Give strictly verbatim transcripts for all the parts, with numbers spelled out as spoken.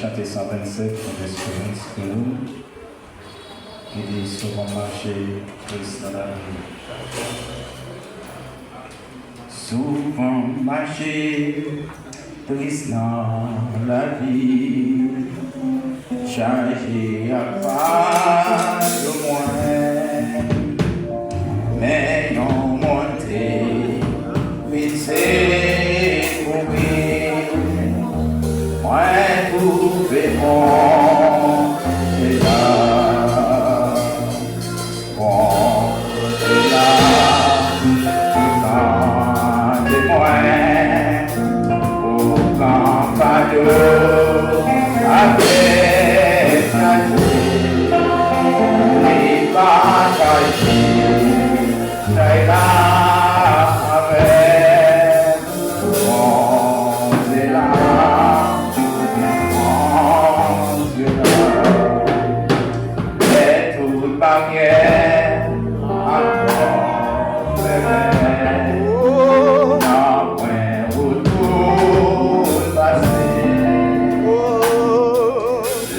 Chante san vennsenk, Mauvaise Espérance pou nou, ki di, Souvan mache tris nan lavi. Souvan mache tris nan lavi, chaje ak fado mwen. Men yon moun te vin sekouri, mwen twouve Bondye la. Bondye la, ou tande mwen, ou pran fado avèk chaje, li pataje chay la avèk Bondye la, Bondye la. Lè tout baryè ak pòt fèmen, nan pwen wout pou l pase.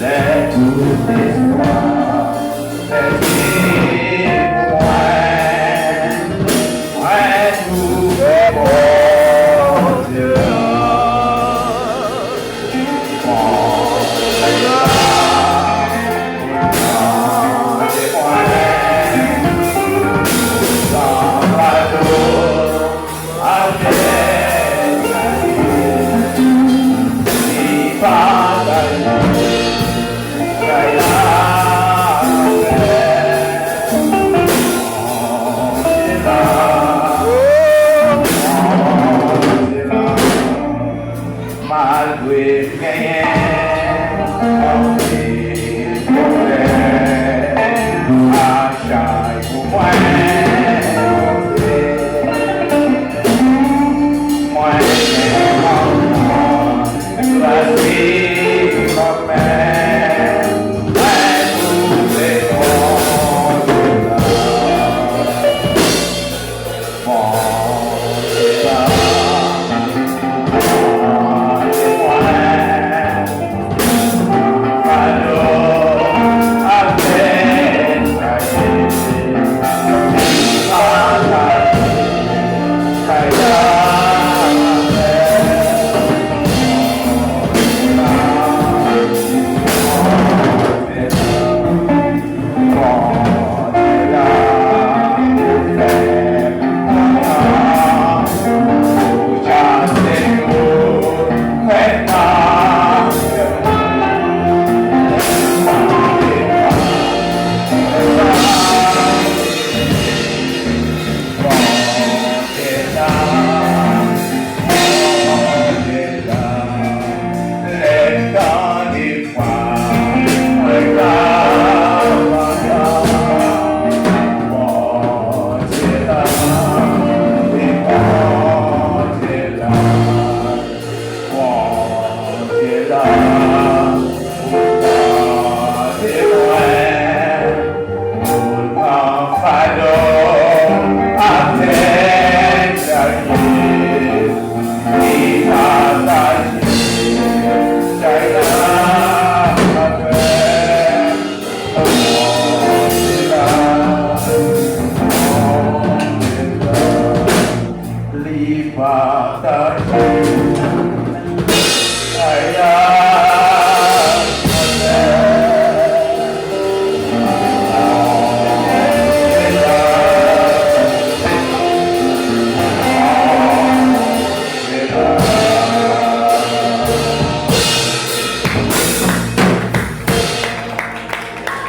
Lè tout espwa pèdi pou mwen, mwen twouve Bondye la. Malgre m genyen anpil pwoblèm, a chay pou mwen poze. Mwen gen anpil gras ki kòmè, mwen twouve Bondye la. Li pataje. Aya.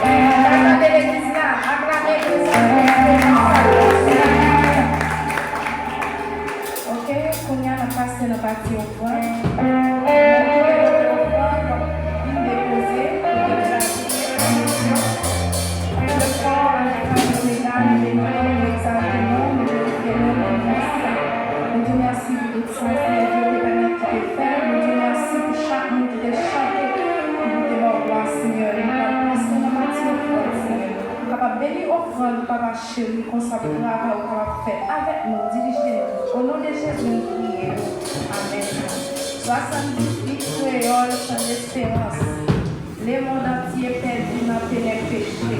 Aklame legliz la, aklame legliz la. Ok, kounye a n ap pase nan pati ofrann. Ofrann, vin depoze, kote nou va priye pou misyon. Pè nou fò, avèk fami nou la, nou benyen w, nou egzalte non w, nou glorifye non w pou nou sa. Nou di w mèsi pou tout sa, Senyè Dye, ou te pèmèt ki te fèt. Nou di w mèsi pou chak moun ki te chante, ki te ba w glwa, Senyè. Nou pral pase nan pati ofrann, Senyè. Ou kapab beni ofrann, Papa cheri, konsa pou travay ou kapab fè avèk nou, dirije nou. O non de Jezi, nou priye. Amèn. Swasanndizuit kreyòl, chan desperans. Lemonn antye pèdi nan tenèb peche.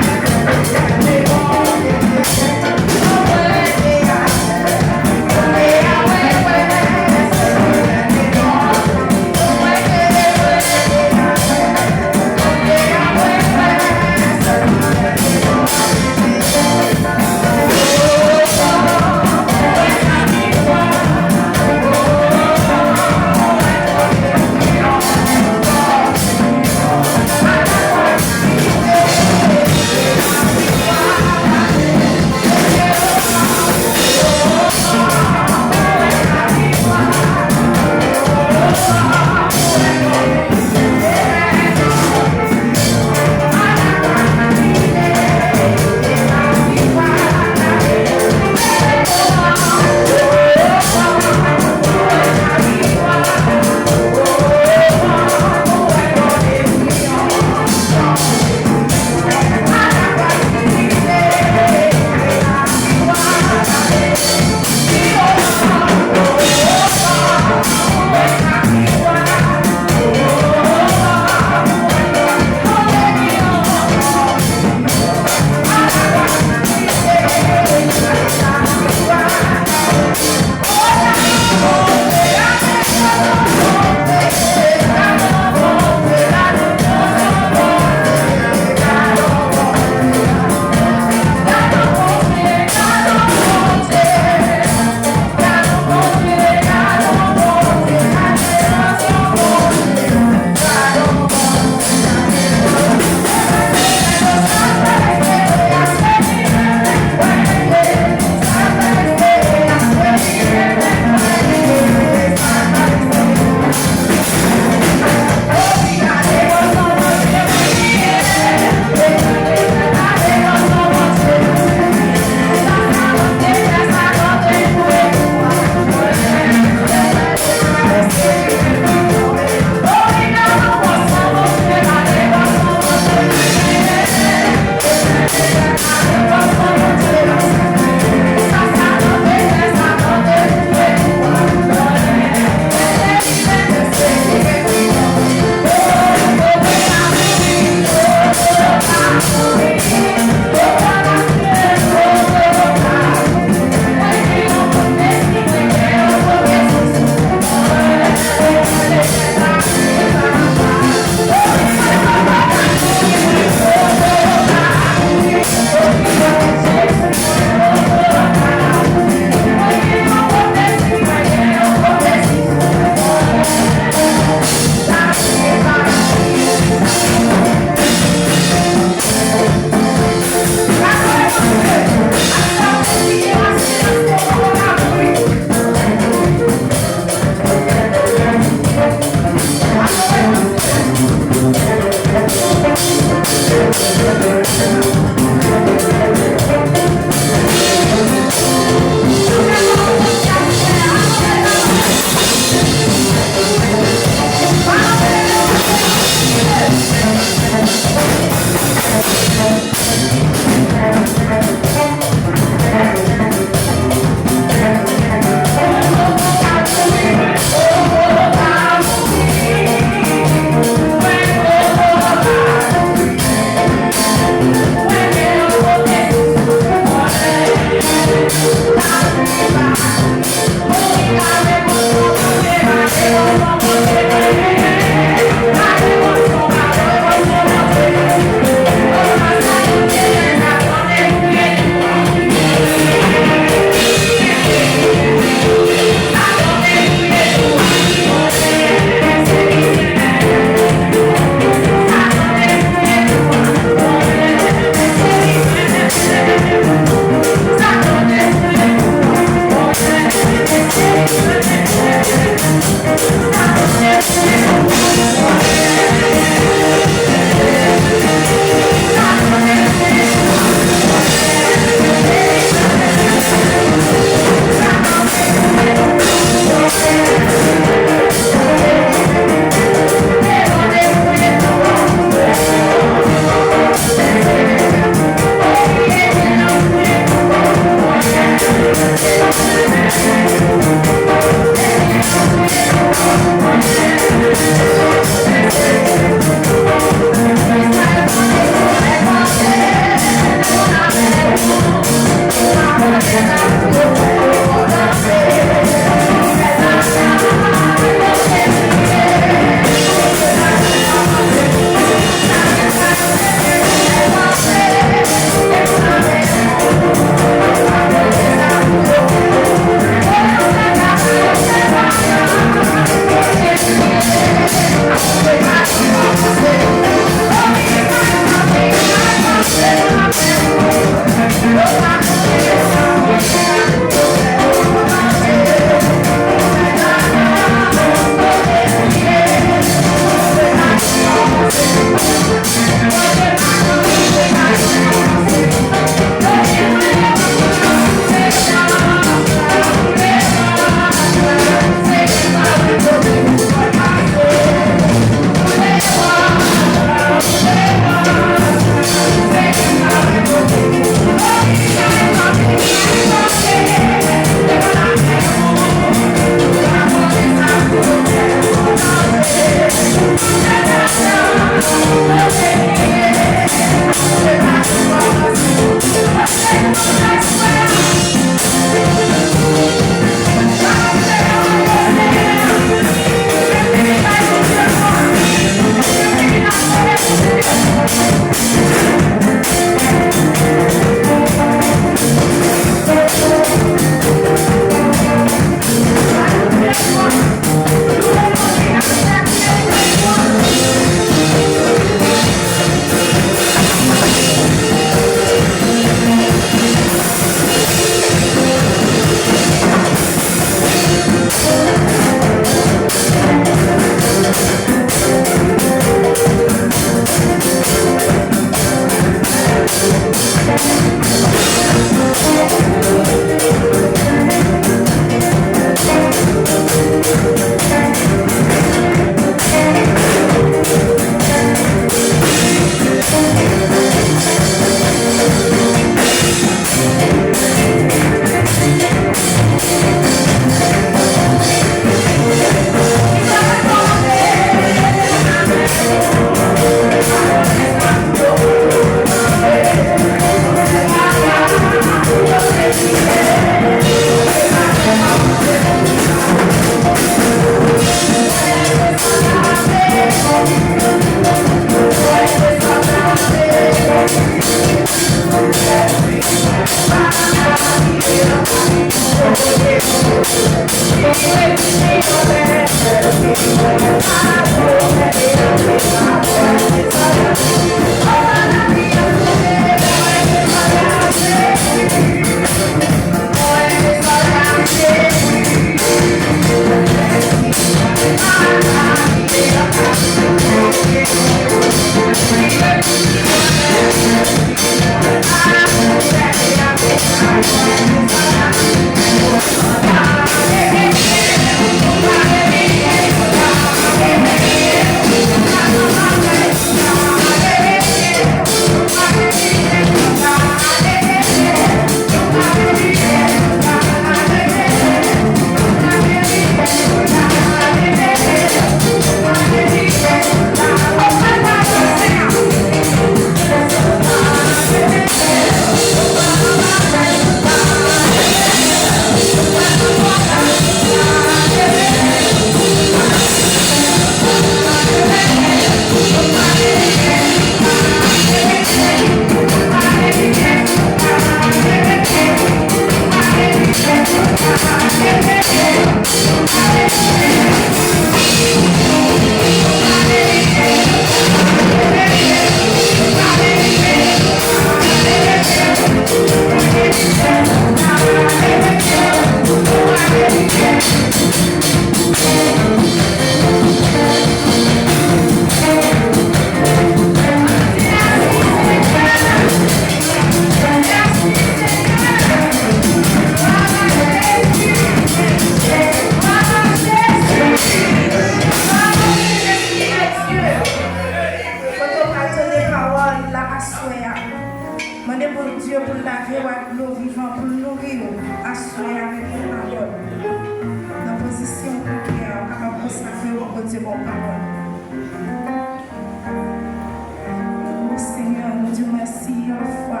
O Senyè, nou di w mèsi yon lòt fwa.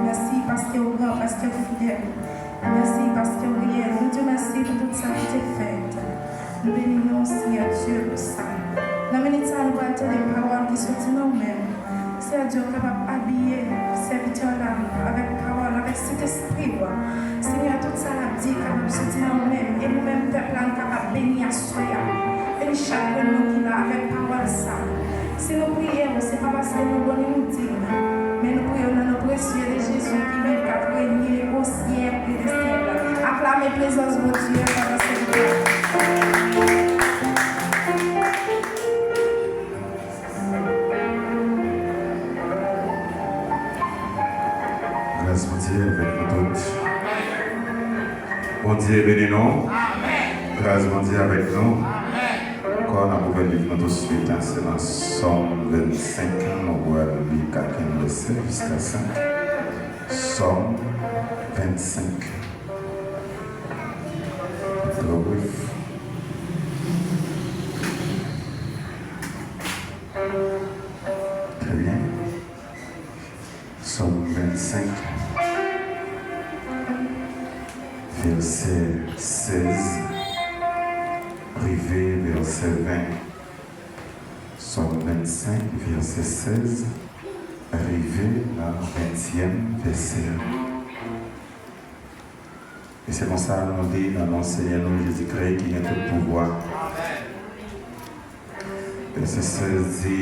Mèsi paske w gran, paske w fidèl. Mèsi paske w reyèl. Nou di w mèsi pou tout sa ki te fèt. Nou beni non w, Senyè Dye, pou sa. Nan minit sa, nou pral tande pawòl ki soti nan w menm. Senyè Dye, w kapab abiye sèvitè w la avèk pawòl, avèk Sentespri w. Senyè, tout sa l ap di kapab soti nan w menm, e nou menm, pèp la, nou kapab beni aswè a. Beni chak grenn moun ki la avèk pawòl sa. Si nou priye w, se pa paske nou bon ni nou diy, men nou priye w nan non presye de Jezi ki viv, k ap renye o syèk de syèk. Aklame prezans Bondye pandan se moman. Gras Bondye avèk nou tout. Bondye beni nou. Gras Bondye avèk nou. Ankò, n ap ouvè liv nou touswit, se nan Sòm vennsenk, nou pral li kat vèsè jiska senk. Sòm vennsenk. Trè brèf. Trè byen. Sòm vennsenk, vèsè sèz, rive vèsè ven. Sòm vennsenk, vèsè sèz, rive nan ventyèm vèsè a. E se konsa nou li nan non Senyè nou Jezikri ki gen tout pouvwa. Vèsè sèz di,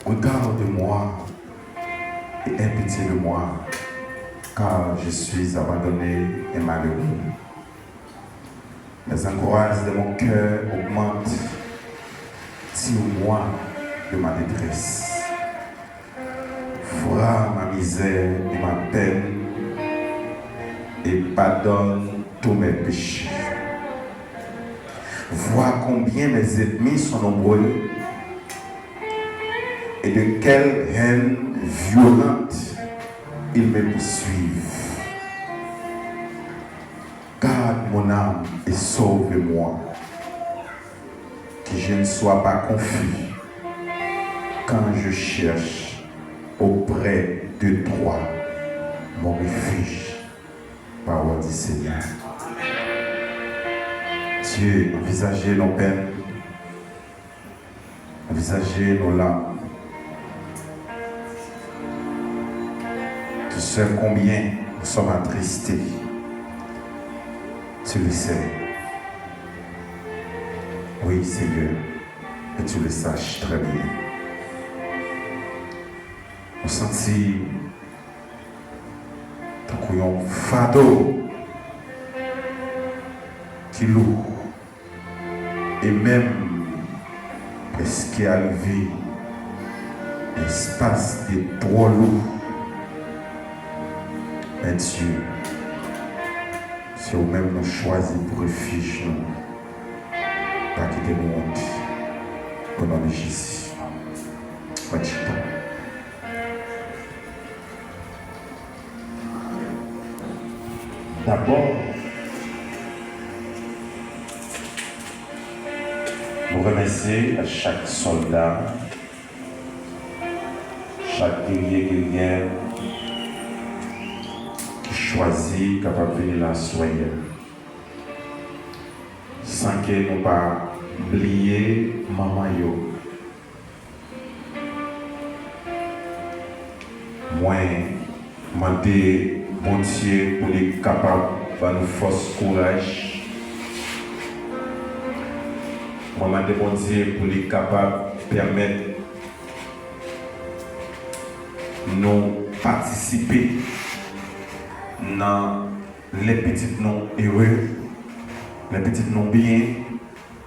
Regarde-moi et aie pitié de moi, car je suis abandonné et malheureux. Les angoisses de mon cœur augmentent. Tire-moi de ma détresse. Vois ma misère et ma peine, et pardonne tous mes péchés. Vois combien mes ennemis sont nombreux, et de quelle haine violente ils me poursuivent. Garde mon âme et sauve-moi, que je ne sois pas confus quand je cherche auprès de toi mon refuge. Pawòl di Senyè. Dye, anvizaje nou pèn, anvizaje nou lam. Tu sais combien nous sommes attristés. Tu le sais. Oui, Seigneur. Et tu le saches très bien. Nou santi tankou yon fado ki lou, e menm prèske arive nan espas de twò lou. Men Dye, se ou menm nou chwazi pou refij nou. Pa kite nou wont. O non de Jezi. Mwen chita. Dabò, nou remèsye a chak sòlda, chak gerye, geryè ki chwazi kapab vini la aswè a. San ke nou pa bliye manman yo. Mwen mande Bondye pou li kapab ban nou fòs, kouraj. Mwen mande Bondye pou li kapab pèmèt nou patisipe nan lè pitit nou ere, lè pitit nou byen,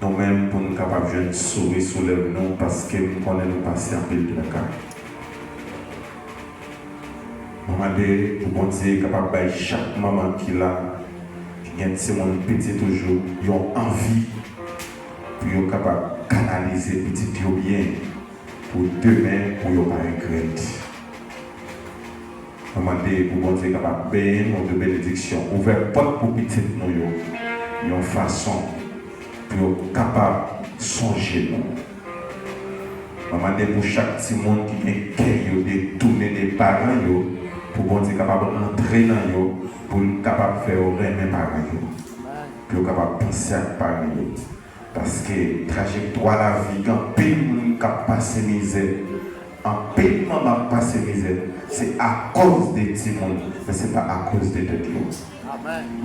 nou menm pou n kapab jwenn souri sou lèv nou, paske m konnen nou pase anpil traka. Mwen mande pou Bondye kapab bay chak manman ki la, ki gen timoun piti toujou, yon anvi pou yo kapab kanalize pitit yo byen, pou demen, pou yo pa regrèt. Mwen mande pou Bondye kapab benyen nou de benediksyon, ouvè pòt pou pitit nou yo, yon fason pou yo kapab sonje nou. Mwen mande pou chak timoun ki gen kè yo detounen de paran yo, pou Bondye kapab rantre nan yo, pou l kapab fè yo renmen paran yo, pou yo kapab panse ak paran yo. Paske trajektwa lavi, gen anpil moun k ap pase mizè, anpil manman ap pase mizè, se akoz de timoun, men se pa akoz de tèt yo.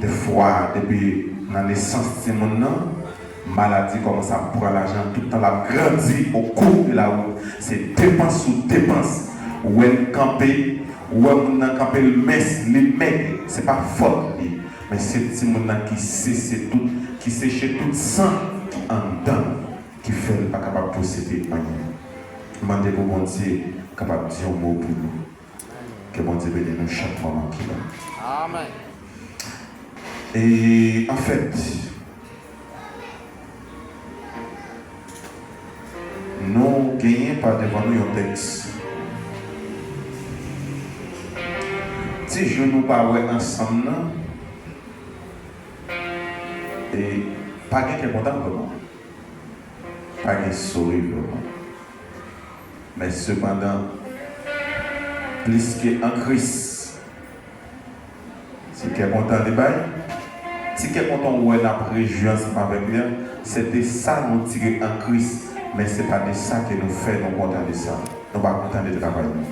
Dèfwa, depi nan nesans timoun nan, maladi kòmanse ap pran lajan, tout tan l ap grandi au cours de la route. Se depans sou depans. Ou wè l kanpe, ou wè moun nan kanpe, l mens, li mèg, se pa fòt li. Men se timoun nan ki sese tout, ki seche tout san ki anndan l, ki fè l pa kapab posede anyen. Mande pou Bondye kapab di yon mo pou nou. Ke Bondye beni nou chak manman ki la. Amèn. E, anfèt, nou genyen pa devan nou yon tèks. Ti jou nou pa wè ansanm nan, e pa gen kè kontan vrèman. Pa gen souri vrèman. Men sepandan, plis ke an Kris, se kè kontan li bay. Ti kè kontan ou wè n ap rejwi ansanm avèk li an, se de sa nou tire an Kris, men se pa de sa ke nou fè nou kontan de sa. Nou pa kontan de travay nou.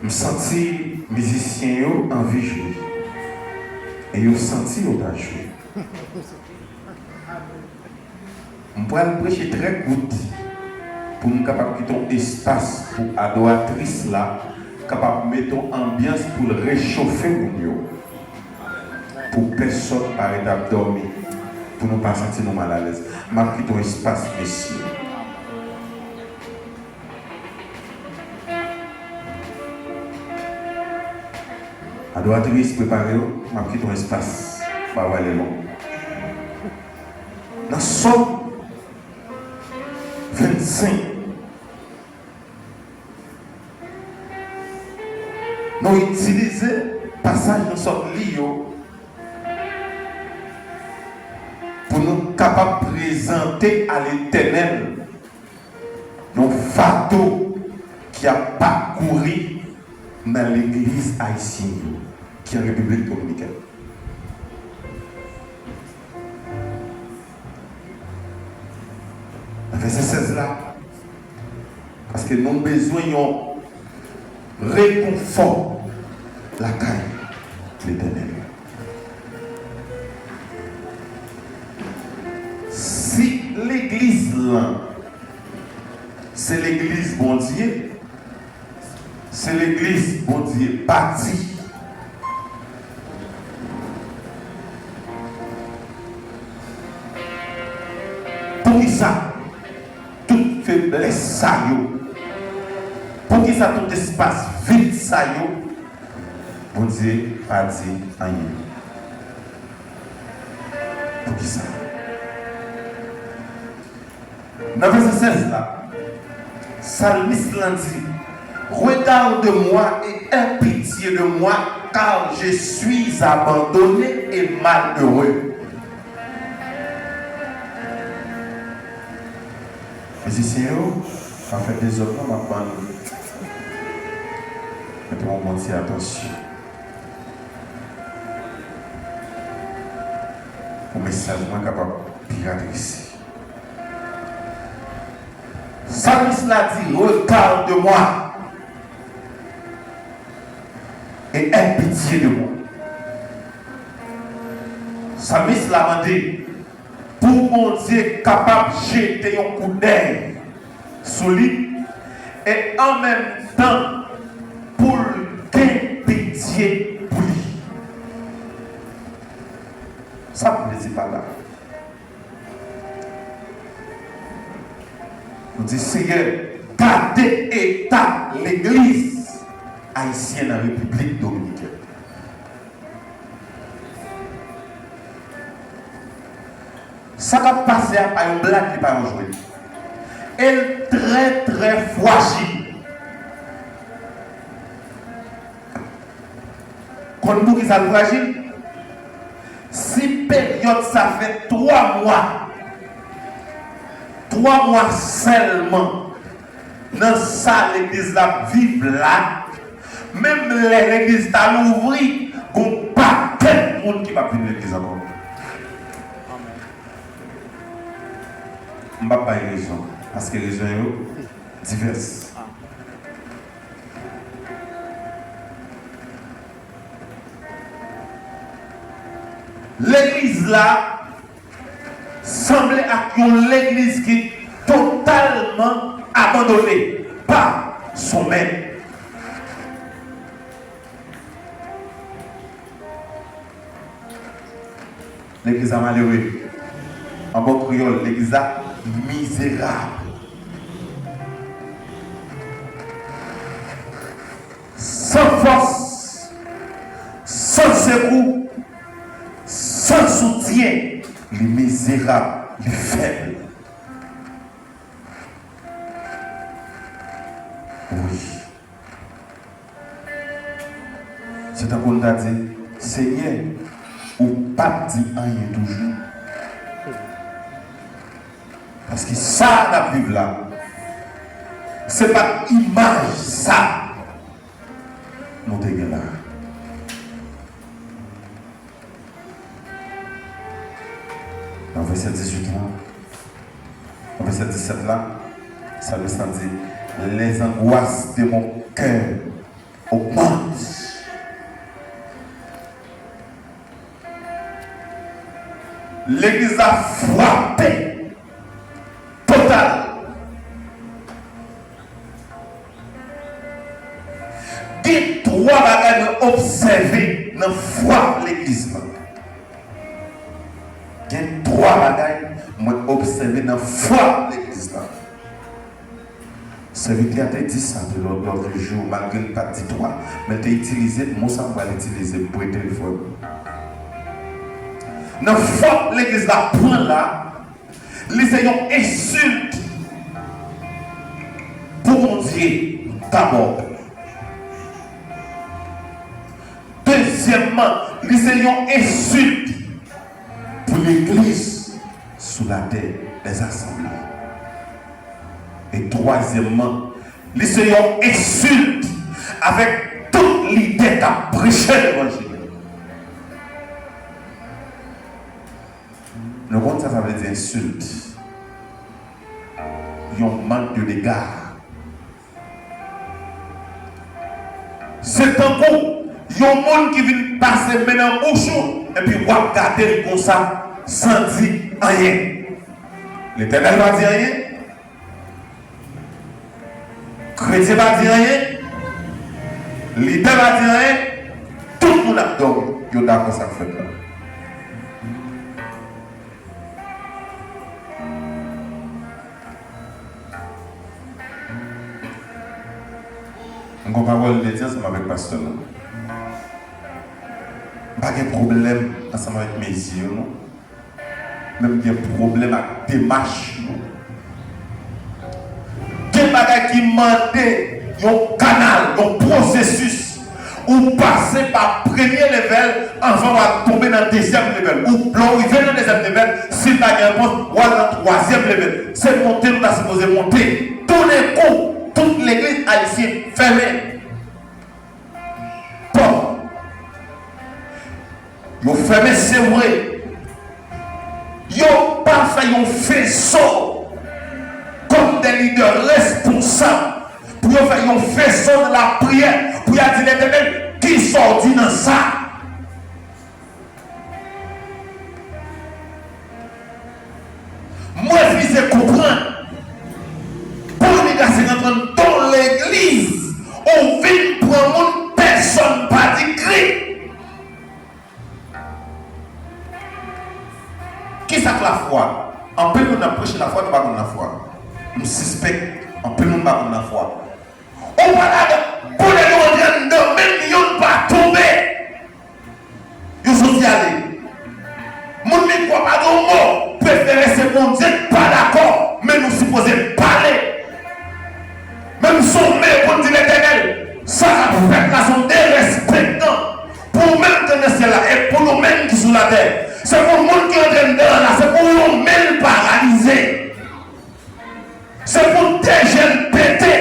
M santi mizisyen yo anvi jwe. E yo santi yo ta jwe. M pral preche trè kout pou m kapab kite yon espas pou adoratris la kapab mete yon anbyans pou l rechofe moun yo. Pou pèsòn pa ret ap dòmi, pou nou pa santi nou malalèz. M ap kite yon espas, mesye. Adoratris, prepare w, m ap kite yon espas, pa w ale lwen. Nan Sòm vennsenk, nou itilize pasaj nou sot li yo pou nou kapab prezante a Letènèl yon fato ki ap pakouri nan legliz ayisyen yo ki an Repiblik Dominikèn. Nan vèsè sèz la, paske nou bezwen yon rekonfò lakay Letènèl. Si legliz lan se legliz Bondye, se legliz Bondye bati. Poukisa tout feblès sa yo? Poukisa tout espas vid sa yo? Bondye pa di anyen. Poukisa? Nan vèsè sèz la, salmis lan di, regarde-moi et aie pitié de moi, car je suis abandonné et malheureux. Mizisyen yo, pa fè dezòd non, m ap ban nou. Mete yon bon ti atansyon. Pou mesaj mwen kapab pi adrese. Salmis la di, regarde-moi et aie pitié de moi. Salmis la mande pou Bondye kapab jete yon koudèy sou li e an menm tan pou l gen pitye pou li. Sa m vle di pa la? Nou di, Seyè, gade eta legliz ayisyen nan Repiblik Dominikèn. Sa k ap pase a pa yon blag, li pa yon jwèt. E l trè, trè frajil. Konn poukisa l frajil? Sa fè twa mwa. Twa mwa sèlman. Nan sa legliz la ap viv la, menm lè legliz ta louvri, gon pakèt moun ki p ap vin legliz ankò. M p ap bay rezon, paske rezon yo divès. Legliz la sanble ak yon legliz ki totalman abandone pa son mèt. Legliz la malere. An bon kreyòl, legliz la mizerab. San fòs, san sekou, san soutyen, li mizerab, li fèb. Wi. Se tankou n ta di, Senyè, ou p ap di anyen toujou. Paske sa n ap viv la, se pa t imaj sa nou te gen la. Nan vèsè dizuit la, nan vèsè disèt la, salmis lan di, Les angoisses de mon cœur augmentent. Legliz la frape total. Gen twa bagay mwen obsève nan fwa legliz la. Gen twa bagay mwen obsève nan fwa legliz la. Sèvitè a te di sa de lòt, lòt jou, malgre l pa t di twa, men l te itilize mo sa m pral itilize, m prete l frè m. Nan fòt legliz la pran la, li se yon ensilt pou Bondye dabò. Dezyèmman, li se yon ensilt pou legliz sou latè, lèzasanble. E twazyèmman, li se yon ensilt avèk tout lidè k ap preche levanjil. Nou konn sa sa vle di ensilt. Yon mank de dega. Se tankou yon moun ki vin pase men nan bouch ou, epi w ap gade l konsa, san di anyen. Letènèl pa di anyen. Kretyen pa di anyen. Lidè pa di anyen. Tout moun ap dòmi. Yo dakò sa k fèt la. M gon pawòl m te di ansanm avèk pastè nou. M pa gen pwoblèm ansanm avèk mezi yo, non. Men m gen pwoblèm ak demach yo. Gen bagay ki mande yon kanal, yon pwosesis. Ou pase pa premye level anvan w al tonbe nan dezyèm level. Ou, lè w rive nan dezyèm level, si l pa gen repons, w al nan twazyèm level. Se monte nou ta sipoze monte. Toudenkou, tout legliz ayisyen fèmen. Bon. Yo fèmen, se vre. Yo pa fè yon feso kòm de lidè responsab pou yo fè yon feso nan lapriyè pou y a di Letènèl, kisa w di nan sa? Mwen refize konprann pou yon nèg ase rantre anndan yon legliz, ou vin pran moun, pèsonn pa di kri. Kisa k lafwa? Anpil moun ap preche lafwa, nou pa konn lafwa. M sispèk anpil moun pa konn lafwa. Ou pa ladan, kounye a nou antre anndan, menm yonn pa tonbe. Yo soti ale. Moun mikwo a pa gen yon mo, prefere se Bondye k pa dakò, men nou sipoze pale. Menm si w mele pou n di Letènèl, sa k ap fèt la se yon derespektan pou ou menm k nan syèl la e pou nou menm ki sou latè. Se pou moun ki antre anndan an la, se pou yon men l paralize. Se pou de je l pete.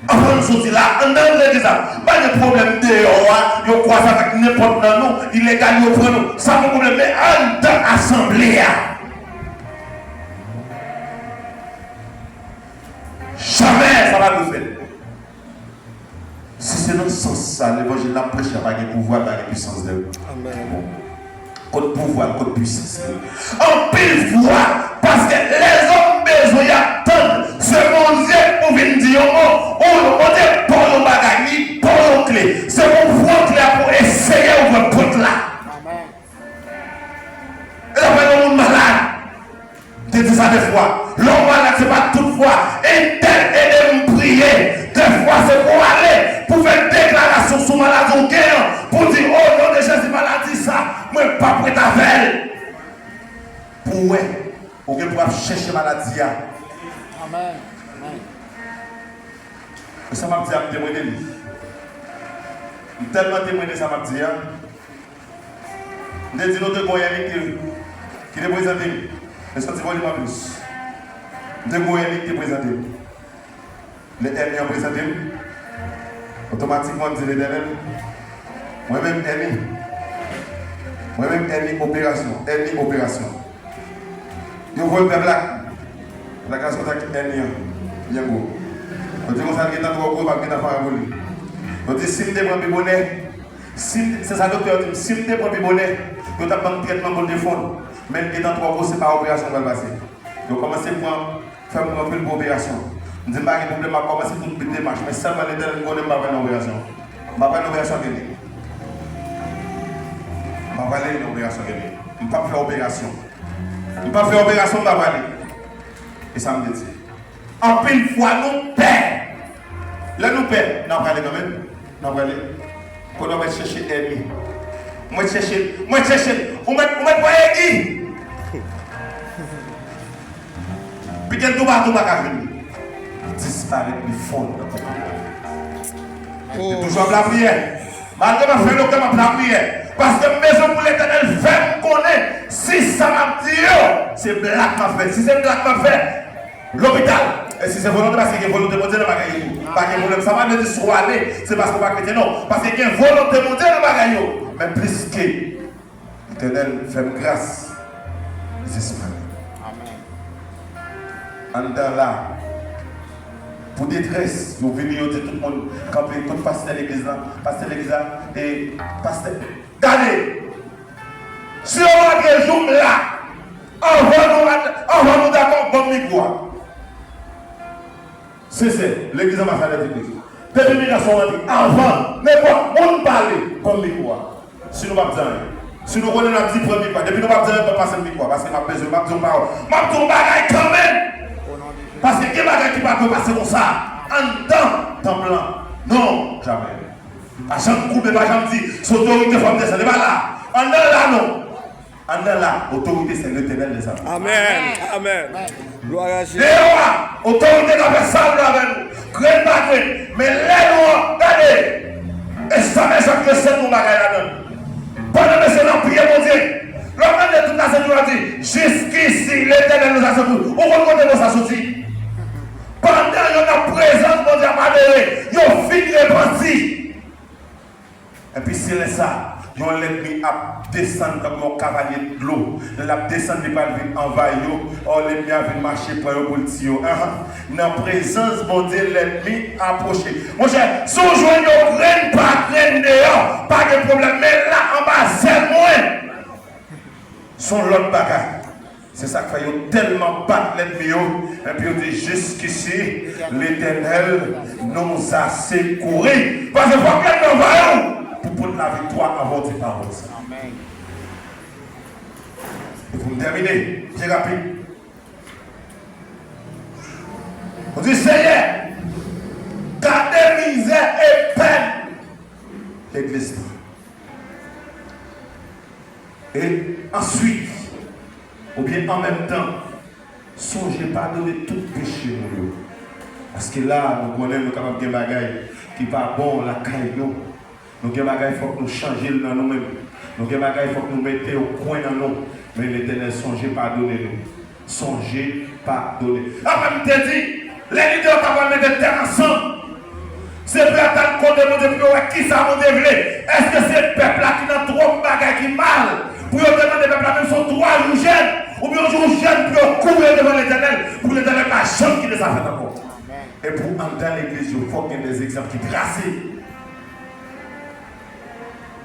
Anvan n soti la, anndan legliz la, pa gen pwoblèm deyò a, yo kwaze avèk nenpòt nan nou, ilegal yo pran nou, sa pa pwoblèm, men anndan asanble a. Jamè sa pa dwe fèt. Si se nan sans sa levanjil n ap preche a pa gen pouvwa, pa gen pisans de. Amèn. Kot pouvwa l, kot pisans li? Anpil fwa, paske lèzòm bezwen y ap tann se Bondye pou vin di yon mo. Ou Bondye ba w yon bagay, li ba w yon kle. Se pou w pran kle a pou w eseye ouvè pòt la. E sa fè yon moun malad. M te di sa de fwa. Lè w malad, se pa tout fwa. Entèl ede m priye. De fwa, se pou w ale, pou w fè deklarasyon sou maladi w gen an, pou w di, o non de Jezi, maladi sa, mwen p ap ret avè l. Pou w wè, ou gen pou w ap chèche maladi a. Amèn. Amèn. E sa m ap di a, m temwen de li. M tèlman temwen de sa m ap di a. M te di nou te gon enmi ki, ki te prezante m. E soti volim an plis. M te gon enmi ki te prezante m. Lè enmi an prezante m, otomatikman m di Letènèl, mwen menm enmi. Mwen menm enmi operasyon. Enmi operasyon. Yo voye m fè blak. Blak la sot ak enmi an. Byen gwo. Yo di konsa l gentan twò gwo, m ap gentan fè anvole. Yo di si m te pran pi bonè, si m, se sa doktè yo di m, si m te pran pi bonè, yo t ap ban m trètman pou l te fonn. Men l gentan twò gwo, se pa operasyon m pral pase. Yo kòmanse pran, fè m pran anpil gwo operasyon. M di m pa gen pwoblèm, m ap kòmanse tout demach. Men sèlman Letènèl, m konnen m pa pral nan operasyon. M pa pral nan operasyon ak enmi. M pa pral nan operasyon ak enmi. M p ap fè operasyon. M p ap fè operasyon, m pa prale. E sa m te di. Anpil fwa nou pè. Lè nou pè, n ap prale kanmenm. N ap prale. Kounye a w mèt chèche ènmi. W mèt chèche, w mèt chèche, w mèt, w mèt pran ènmi. Pitit toupatou pa ka jwenn li. Disparèt li fonn nan kòkòt. Li toujou ap lapriyè. Malgre m ap fè doktè, m ap lapriyè. Paske m bezwen pou Letènèl fè m konnen si sa m ap di yo, se blag m ap fè. Si se blag m ap fè, lopital. E si se volonte, paske gen volonte Bondye nan bagay yo tou. Pa gen pwoblèm. Sa pa vle di si w ale, se paske w pa kretyen, non. Paske gen volonte Bondye nan bagay yo. Men plis ke Letènèl fè m gras, disparèt. Amèn. Anndan la, pou detrès, yo vini, yo di tout moun, kanpe, tout pastè legliz la, pastè legliz la, e pastè. Gade! Si yo rantre jou m la, anvan nou, anvan nou dakò, ban m mikwo a. Sensè, legliz Anbasadè di Kris. Depi migrasyon rantre, anvan nenpòt moun pale, ban m mikwo a. Si nou p ap di anyen. Si nou konnen n ap di, pran mikwo a. Depi nou p ap di anyen, ban m pase m mikwo a. Paske m ap bezwen, m ap di yon pawòl. M ap di yon bagay kanmenm. Paske gen bagay ki pa dwe pase konsa. Anndan tanp lan. Non, jamè. Pa janm koube, pa janm di, se otorite fò m desann. E pa la. Anndan la, non. Anndan la, otorite se Letènèl dèzame. Amèn. Amèn. Glwa a Jezi. Deyò a, otorite ka fè sa l vle avè nou. Grenn pa grenn. Men lè nou an, gade. E sa men sa k resèt yon bagay ladan l. Pandan mesye n ap priye Bondye, lè w tande tout la senti w ap di, jiskisi Letènèl nou sa soti. Ou konn kote mo sa soti? Pandan yo nan prezans Bondye ap adore, yo fin repanti. Epi se lè sa, yon lènmi ap desann tankou yon kavalye dlo. Lè l ap desann, li pral vin anvayi yo. Ò, lènmi a vin mache pran yo pou l tiye yo. Ahan. Nan prezans Bondye, lènmi apwoche. Monchè, si w jwenn yo grenn pa grenn deyò, pa gen pwoblèm. Men la, anba zèl mwen, se yon lòt bagay. Se sa k fè yo tèlman bat lènmi yo, epi yo di, jiskisi, Letènèl nous a secourus. Paske fòk lènmi an veye w pou pote laviktwa anvan w di pawòl sa. Amèn. E pou m tèmine, byen rapid. Ou di, Senyè, gade mizè e pèn legliz la. E answit, oubyen an menm tan, sonje padone tout peche nou yo. Paske la, nou konnen nou kapab gen bagay ki pa bon lakay nou. Nou gen bagay fòk nou chanje l nan nou menm. Nou gen bagay fòk nou mete yon kwen nan nou. Men Letènèl sonje padone nou. Sonje padone. Apre m te di, lè lidè yo ta pral mete tèt ansanm, se pou yo t al kote Bondye pou yo wè kisa Bondye vle. Èske se pèp la ki nan twòp bagay ki mal pou yo te mande pèp la menm si yon twa jou jèn oubyen yon jou jèn pou yo kouri devan Letènèl, pou Letènèl pa janm kite sa fèt ankò? E pou anndan legliz yo, fòk gen de egzanp ki trase.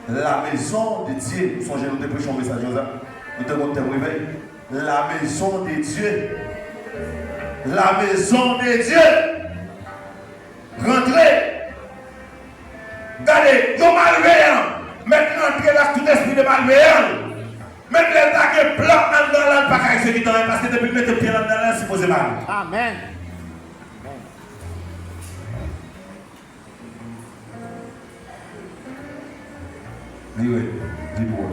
La maison de Dieu. Ou sonje nou te preche yon mesaj konsa? Nou te gon tèm revèy. La maison de Dieu. La maison de Dieu. Rantre. Gade, yon malveyan mèt rantre la ak tout espri de malveyan. Menm lè l ta gen plan anndan la, l pa ka egzekite anyen, paske depi l mete pye l anndan la, l sipoze mare. Amèn. Li rèd, li dwòl.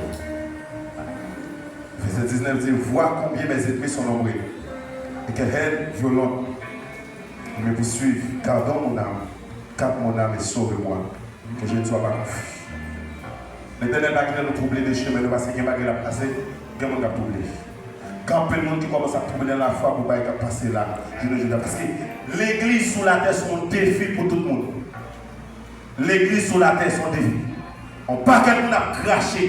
Vèsè diznèf di, Vois combien mes ennemis sont nombreux, et quelle haine violente ils me poursuivent. Gardons mon âme, garde mon âme et sauve-moi, que je ne sois pas confus. Letènèl pa kite nou twouble de chemen nou, paske gen bagay l ap pase, gen moun k ap twouble. Gen anpil moun ki kòmanse ap twouble nan lafwa pou bagay k ap pase la, jounen jodi a. Paske legliz sou latè se yon defi pou tout moun. Legliz sou latè se yon defi. Yon pakèt moun ap krache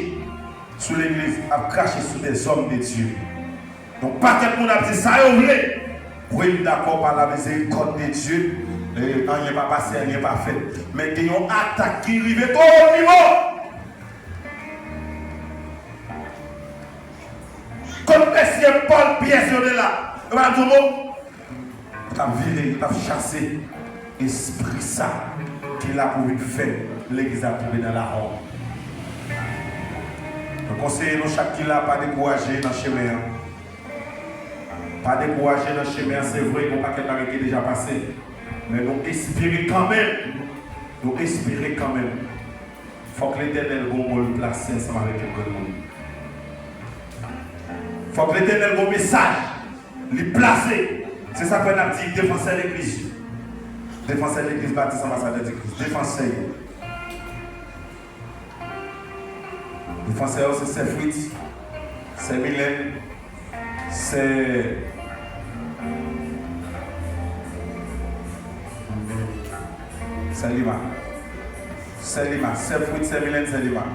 sou legliz, ap krache sou des hommes de Dieu. Yon pakèt moun ap di sa yo vle. Wi, m dakò pa la miséricorde de Dieu, e, anyen pa pase, anyen pa fèt. Men gen yon atak ki rive twò wo nivo. Kot mesye Pòl, Pyè, yo te la? Yo pa t di yon mo? Yo t ap vire, yo t ap chase espri sa ki la pou vin fè legliz la tonbe nan lawon. Nou konseye nou chak ki la, pa dekouraje nan chemen an. Pa dekouraje nan chemen an, se vre, gen yon pakèt bagay ki deja pase. Men nou espere kanmenm. Nou espere kanmenm. Fòk Letènèl gon mo l plase ansanm avèk yon granmoun. Fòk Letènèl gon mesaj li plase. Se sa k fè n ap di defansè legliz. Defansè legliz Batis Anbasadè di Kris. Defansè yo. Defansè yo se Sè Fritz, Sè Milèn, Sè, Sè Lima. Sè Lima. Sè Fritz, Sè Milèn, Sè Lima.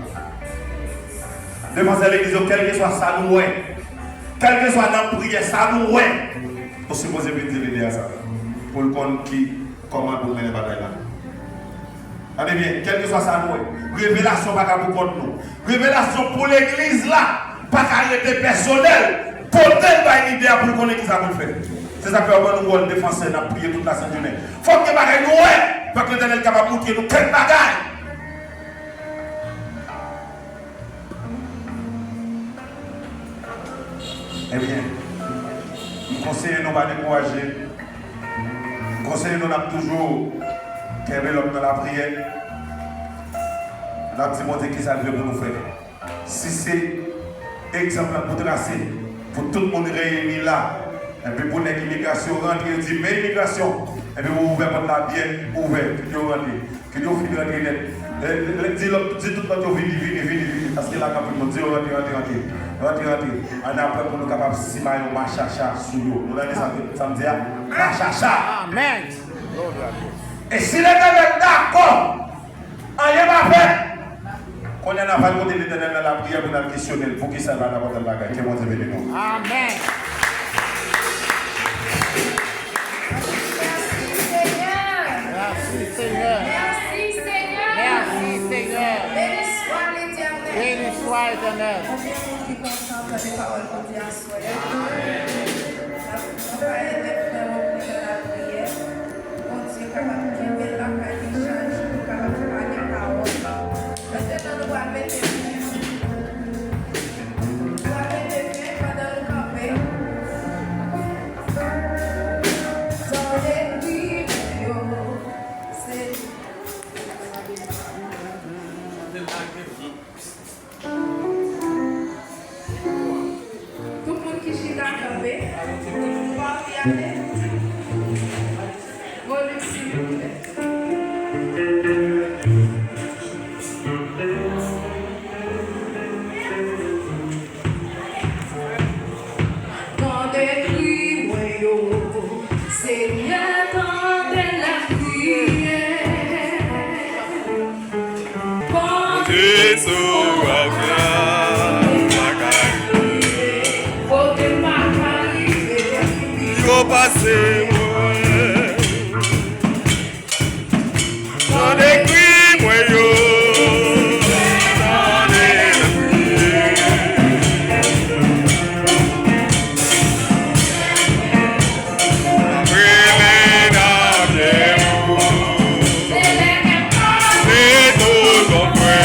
Defansè legliz yo, kèlkeswa sa nou wè, kèlkeswa nan priyè sa nou wè, ou sipoze vin di lidè a sa. Pou l konn ki, kòman pou l mennen bagay la. Tande byen, kèlkeswa sa nou wè, revelasyon pa ka pou kont nou. Revelasyon pou legliz la pa ka rete pèsonèl. Pote l bay lidè a pou l konnen kisa pou l fè. Se sa k fè yo ban nou wòl defansè, n ap priye tout lasentjounen. Fòk gen bagay nou wè. Fòk Letènèl kapab montre nou kèk bagay. Ebyen, m konseye nou pa dekouraje. M konseye nou n ap toujou kenbe lòt nan lapriyè. N ap di Bondye kisa l vle pou nou fè. Si se egzanp la pou trase, pou tout moun reyini la, epi pou nèg imigrasyon rantre, yo di, men imigrasyon, epi pou ouvè pòt la byen ouvè, kite yo rantre. Kite yo fin rantre nèt. Lè, lè, di lòt, di tout lòt yo vini, vini, vini, vini. Paske la gen anpil moun. Di yo rantre, rantre, rantre. Rantre, rantre. Ann apre pou nou kapab simaye yon machacha sou yo. Nou tande sa, sa m di a? Machacha. Amèn. E si Letènèl dakò, anyen pa fèt. Kounye a n a pral kote Letènèl nan lapriyè pou n al kesyone l. Poukisa l pa dakò tèl bagay? Ke Bondye beni nou. Amèn. Mèsi, Senyè. Mèsi, Senyè. Mèsi, Senyè. Beni swa Letènèl. Beni swa Letènèl. Konbyen moun ki kontan tande pawòl Bondye aswè a? N ap, n ap fè yon ti lapriyè. Bondye kapab kenbe l lakay li chak jou, li kapab pale pawòl. Mentnan nou pral mete men, nou pral mete men pandan nou kanpe. Tande kri mwen yo, se Tout moun ki chita kanpe, pa anvi ale. Se sou wòch la, m pa ka rive. Yo pase mwen. Tande kri mwen yo. Tande kri. Rele nan pye ou. Se tout yon frè.